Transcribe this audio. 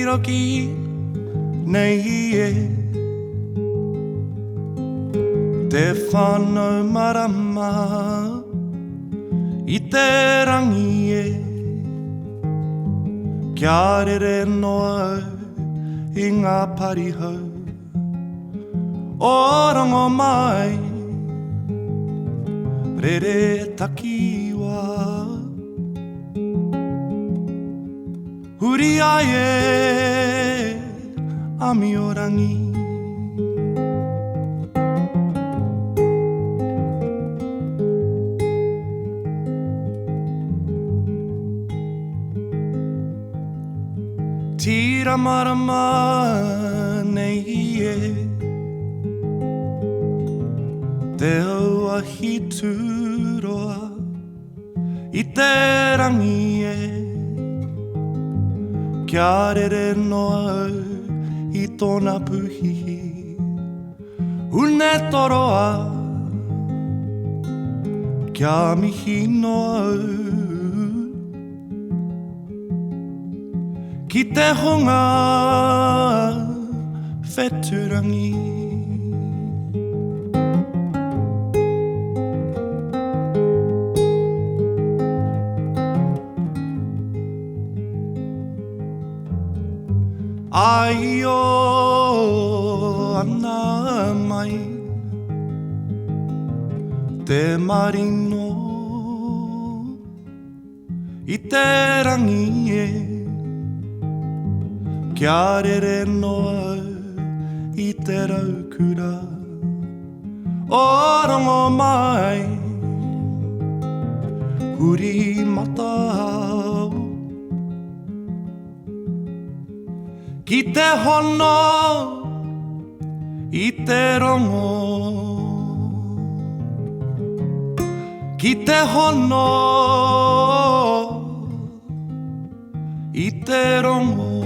rokiroki nei e. Te whānau marama i te rangi e. Kia rere noa au i ngā parihau o Rongomai. Rere takiwā. Huri ai e Amiorangi. Tīramarama nei e Te auahi tūroa. I te rangi e, kia rere noa au i tōna pūhihi. Une toroa, kia mihi noa au. Ki te honga whetūrangi. Aio ana mai te marino. I te rangi e, kia rere noa au i te raukura o Rongomai, huri matao ki te hono i te rongo. Ki te hono i te rongo.